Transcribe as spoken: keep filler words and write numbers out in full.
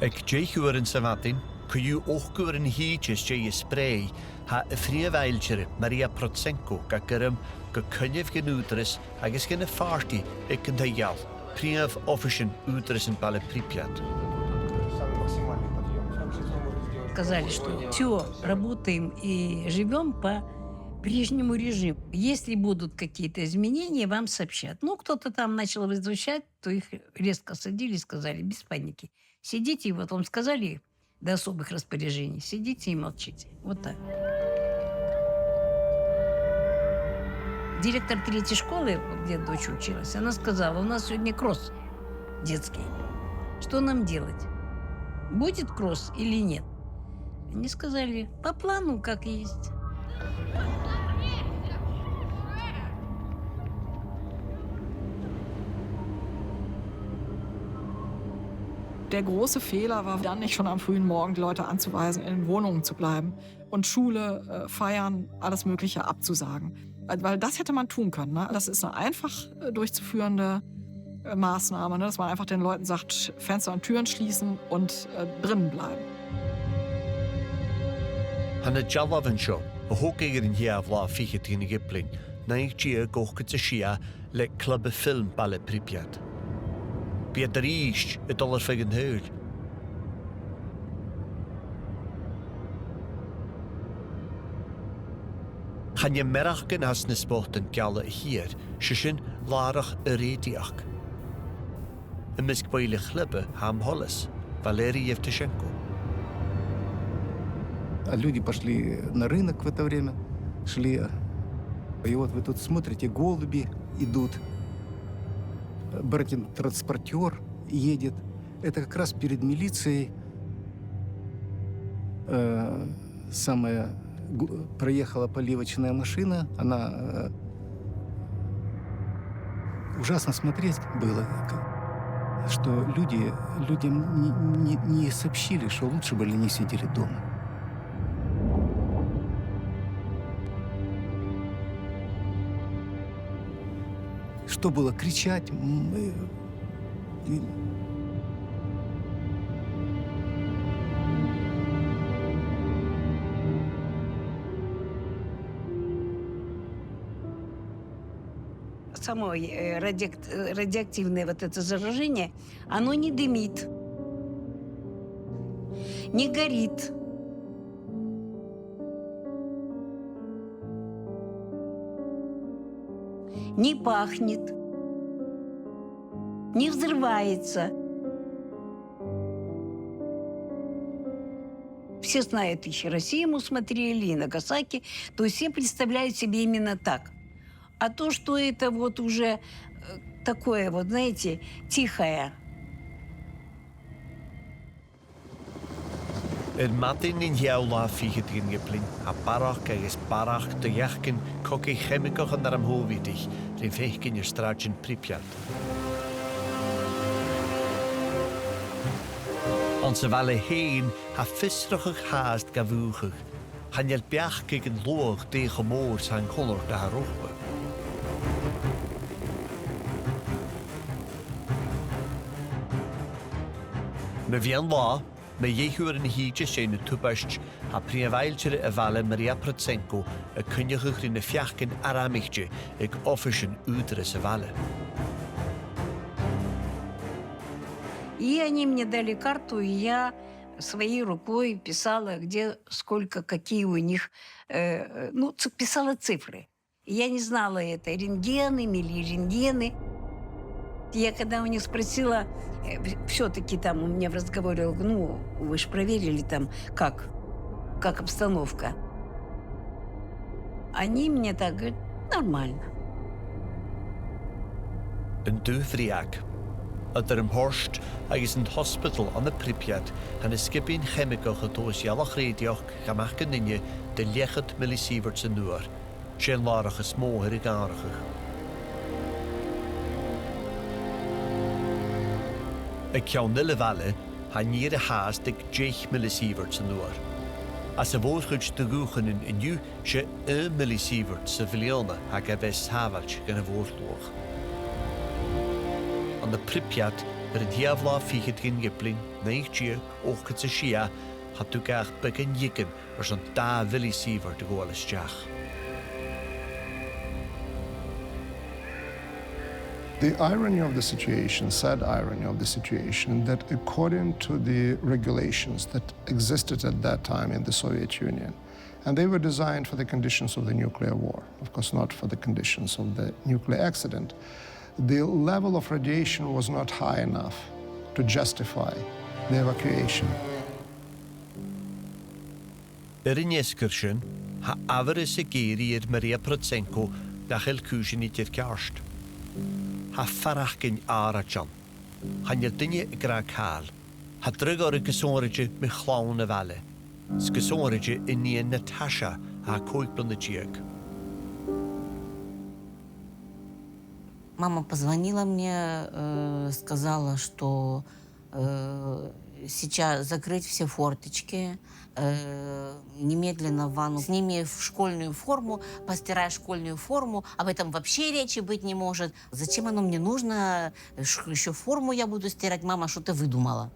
Aig deich uairean sa mhadainn, co-dhiù ochd uairean a thìde às dèidh an sprèidh, tha a' phrìomh ailtire, Maria Protsenko, ga gairm gu coinneamh dhen ùghdarras agus dhen a' phàrtaidh aig an taigh-gheal, prìomh oifis ùghdarras am baile Pripyat. Сказали, что всё, работаем и живём по прежнему режиму. Если будут какие-то изменения, вам сообщат. Ну, кто-то там начал возмущать, то их резко осадили и сказали: «Без паники. Сидите, вот вам сказали до особых распоряжений. Сидите и молчите». Вот так. Директор третьей школы, где дочь училась, она сказала: «У нас сегодня кросс детский. Что нам делать? Будет кросс или нет?» Они сказали: «По плану, как есть». Der große Fehler war dann, nicht schon am frühen Morgen die Leute anzuweisen, in den Wohnungen zu bleiben und Schule, äh, Feiern, alles Mögliche abzusagen. Weil, weil das hätte man tun können, ne? Das ist eine einfach, äh, durchzuführende, äh, Maßnahme, ne? Dass man einfach den Leuten sagt, Fenster und Türen schließen und, äh, drinnen bleiben. Tha na dealbhan seo, a thogadh air an t-siathamh latha fichead dhen Ghiblean, naoi deug ochdad 's a sia, le club film baile Pripyat. Bidh iad a-rithist a' dol air feadh an t-saoghail. Chan e mearachd a th' anns na spotan geala a chithear, 's e sin làrach an rèididheachd. Am measg buill a' chlioba tha am Hollis, Valeriy Yevtushenko. А люди пошли на рынок в это время, шли. И вот вы тут смотрите, голуби идут. Братин-транспортёр едет. Это как раз перед милицией, э, самая гу-, проехала поливочная машина, она, э, ужасно смотреть было, к-, что люди, людям не, не, не сообщили, что лучше бы они сидели дома. Что было кричать, м, э, Само, э, радиак-, э, радиоактивное вот это заражение, оно не дымит, не горит, не пахнет, не взрывается. Все знают, и Хиросиму смотрели, и Нагасаки, то есть все представляют себе именно так. А то, что это вот уже, э, такое вот, знаете, тихое. Air madainn an t-siathamh latha fichead dhen Ghiblean, tha barrachd agus barrachd de dheachdan cogaidh cheimigeach an Arm Shòbhiadaich rim faicinn air sràidean Pripyat. Anns a' bhaile fhèin, tha fiosrachadh fhathast ga mhùchadh. Chan eil beachd aig an luchd dè cho mòr 's a tha an cunnart a tha romhpa. Mu mheadhan-latha, mu dheich uairean a thìde às dèidh na tubaist, tha prìomh ailtire a' bhaile, Maria Protsenko, a' coinneachadh ri na feachdan armaichte aig oifisean ùghdarras a' bhaile. И они мне дали карту, и я своей рукой писала, где, сколько, какие у них, э, ну, ц-, писала цифры. Я не знала это, рентгены или не рентгены. Я когда у них спросила, э, в-, всё-таки там у меня в разговоре, ну, вы ж проверили там, как, как обстановка. Они мне так говорят: «Нормально». An Dubh Bhreac. Eadar am port agus an t-ospadal ann am Pripyat, tha na sgiobaidhean cheimigeach a' tomhas ghealach rèididheachd gam achd an duine de leth-cheud millisieverts an uair. 'S e an làrach as motha air a dhàrachadh. Aig ceann eile a' bhaile, tha an ìre fhathast aig deich millisieverts an uair. Anns a' mhòr-chuid de dhùthchannan an-diugh, 's e aon millisievert sa bhliadhna a tha ga mheas sàbhailte dhan a' mhòr-shluagh. Ann am Pripyat, Air an t-Siathamh latha fichead dhen Ghiblean, naoi deug ochdad 's a sia, cha tug e ach beagan dheugaichean airson dà mhilli-sievert a ghabhail a-steach. The irony of the situation, sad irony of the situation, that according to the regulations that existed at that time in the Soviet Union, and they were designed for the conditions of the nuclear war, of course, not for the conditions of the nuclear accident, the level of radiation was not high enough to justify the evacuation. Air an fheasgar sin, tha amharas ag èirigh air Maria Protsenko nach eil cùisean idir ceart. Tha faireachdainn àraid ann. Chan eil duine ag ràdh càil. Tha dragh oirre gu sònraichte mu chlann a' bhaile. 'S gu sònraichte an nighean Natasha a tha còig bliadhna deug. Мама позвонила мне, э, сказала, что, э, сейчас закрыть все форточки, э, немедленно в ванну. Сними школьную форму, постирай школьную форму, об этом вообще речи быть не может. Зачем оно мне нужно? Ещё форму я буду стирать. Мама, что ты выдумала?